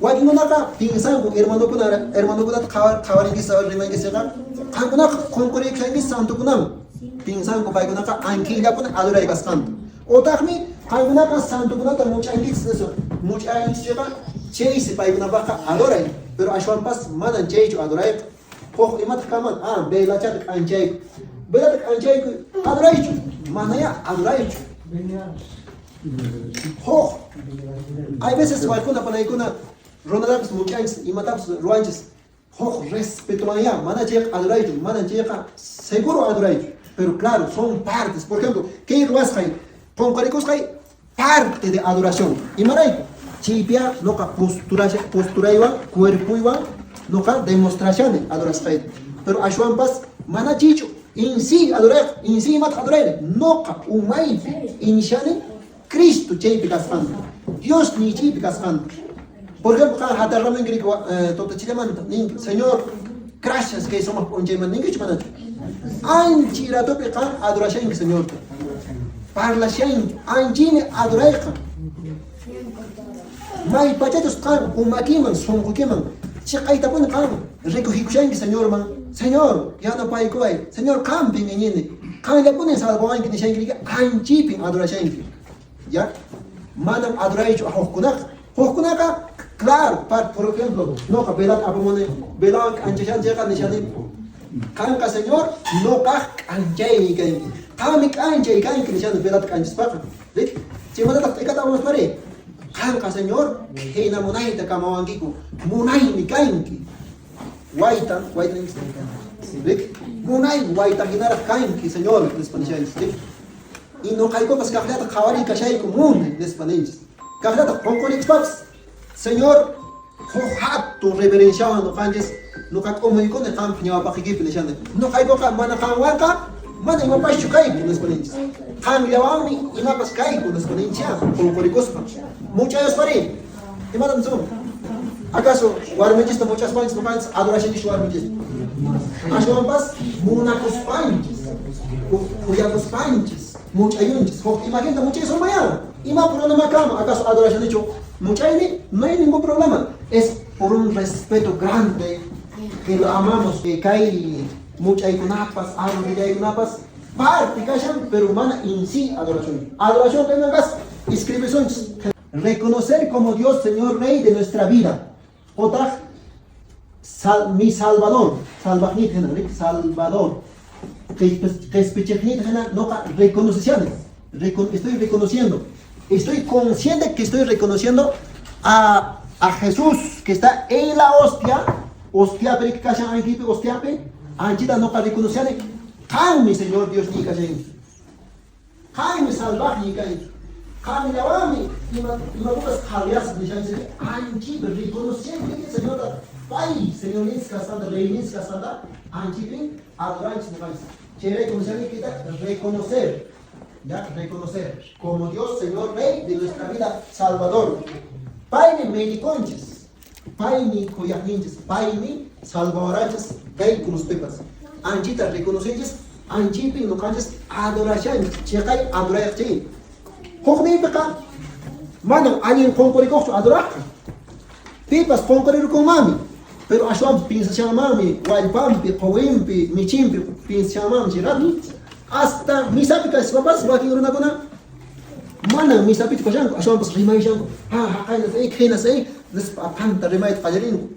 Wakinkunaqa pinsanku hermanokuna hermanokunata qhawarinchis rimankisqa qankunaqa qunquriykushankichis santokunaman. Pinsanku paykunaqa ankillapuni adoray kasqanta. Otaqmi qankunaqa santokunata much'ankichis nispa. Much'ankichis chaysi paykunapaqqa adoray. Pero ashwanpas manan chaychu adorayqa. Huk imataq kanman? Ah, velachata k'anchayku. Velata k'anchayku adoraychu? Manayá adoraychu. Huk. Hay veces waykuna panaykuna runatapis much'anchis, imatapas ruwanchis. Huk respetowanyá, mana chayqa adoraychu, mana chayqa seguro adoraychu. Pero claro, son partes. Por ejemplo, kay ruwasqay, qunqarikusqay parte de adoración. Imarayku? Chaypiya noqa posturaywan, cuerpoywan noqa demostrashani adorasqayta. Pero ashwanpas mana chaychu en sí adorayqa, en sí imataq adorayni? Noqa umaypi iñishani Cristo chaypi kasqanta, Dios ni chaypi kasqanta. Por ejemplo, qan hatarramunki riki tutachillamanta, ninki, Señor, gracias kay sumaq p'unchaymanta, ninkichu manachu? Anchi ratopi qan adorashanki Señorta. Parlashanki, anchimi adorayqa. May pachachus qan umakiman, sunqukiman, chiqaytapuni qan rikujikushanki Señorman. Señor, yanapaykuway. Señor, qampin iñini. Qanllapuni salvawanki nishanki riki, anchipin adorashanki. Ya? Manam adoraychu hukkunaqa. Hukkunaqa, claro, por ejemplo, noqa velata apamuni, velawan k'anchashan chayqa nishani, qanqa Señor, noqaq k'anchaymi kanki. Qanmi k'anchay kanki nishani velata k'anchaspaqa. Riki? Chaymantataq t'ikata apamuspari, qanqa Señor, khayna munayta kamawankiku, munaymi kanki. Wayta, wayta riki? Munay wayta hinaraq kanki, Señor, nispa nishanchis, riki? Y noqaykupas kaqllata qhawariy kashayku munay, nispa ninchis. Kaqllata qunqurikuspapas, Señor, huk hatun reverenciawan noqanchis, noqa k'umuykuni qanpaq ñawpaqiykipi nishani. Noqaykuqa mana qanwanqa mana imapaschu kayku, nispa ninchis. Qanllawanmi imapas kayku, nispa ninchis, qunqurikuspa. Much'ayuspari, imatam nisunman? ¿Acaso warminchista much'aspanchis noqanchis adorashanchis warminchista? Ashwanpas munakuspanchis, khuyakuspanchis, much'ayunchis. Huk imaginta much'aysunmayá. Ima problema kanman? ¿Acaso adorashanichu much'ayni? No hay ningún problema. Es por un respeto grande que lo amamos. Que kay much'aykunapas, arrodillaykunapas parte kashan, pero mana en sí adoración. Adoración kayman kas, escribisunchis. Reconocer como Dios, Señor, Rey de nuestra vida. Otaq, mi Salvador, salvaqniyta hina, riki, Salvador. Qespichiqniyta hina noqa reconoceshani. Estoy reconociendo. Estoy consciente que estoy reconociendo a Jesús que está en la hostia. Hostiapi riki kashan ankipi hostiapi. Anchita noqa reconociani. Qanmi Señor Dios niy kashanki. Qanmi salvaqniy kanki. Qanllawanmi imakupas qhalyasaq nishanchis anchipi reconociendo Señorta pay Señorninchis kasqanta, Reyninchis kasqanta anchipi adoranchis noqanchis. Chayrayku nishani reconocer, ya reconocer como Dios, Señor, Rey de nuestra vida, Salvador. Paymi mediconchis, paymi khuyaqninchis, paymi salvawaranchis kay cruzpipas. Anchita reconocenchis, anchipi noqanchis adorashanchis, chiqay adorayaq chay. Hukninpiqa manan allin qunqurikuqchu adoraqqa. Pipas qunqurirukunmanmi, pero ashwanpas piensashanmanmi wallpanpi, quwinpi, michinpi piensashanmanmi chay rato. Hasta misapi kaspapas wakin runakuna manan misapichu kashanku, ashwanpas rimayshanku. Ha, haqaynas, khinas, nispa apanta rimayta qallarinku.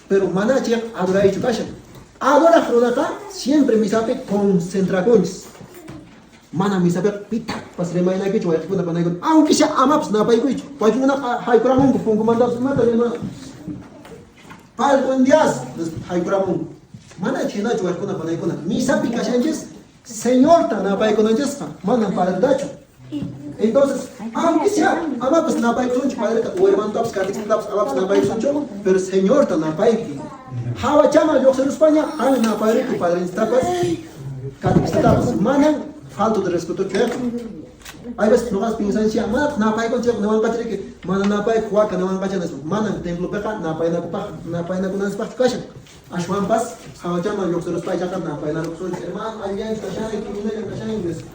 Pero mana chay adoraychu kashan. Adoraq runaqa siempre misapi concentrakunchis. Mana misapiqa pitapas rimaynaykichu wayqikuna panaykuna. Aunque sea amapas napaykuychu. Wakinkunaqa haykuramunku punkumantapas imata rima. Padre, buen días, haykuramunku. Mana chhaynachu wayqikuna panaykuna. Misapi kashanchis, Señorta napaykunanchisqa, manan padretachu. Entonces, aunque sea, amapas napaykusunchu padreta, o hermanotapas, catequistapas, amapas napaykusunchu, pero Señorta napaykuy. Hawachaman lluqsiruspaña, qan napayriku padrinchitapas, catequistapas, manan falta de respeto chayqa. Hay veces noqas piensanchis, manataq napaykunchik niwanqachiriki, mana napaykuq waka niwanqacha nispa. Manan templopiqa napaynakupaq, napaynakunanchispaqchu kashan. Ashwanpas hawachaman lluqsiruspa ichaqa napaynakusunchik, hermano, allillanchu kashanki, imaynallan kashanki nispa.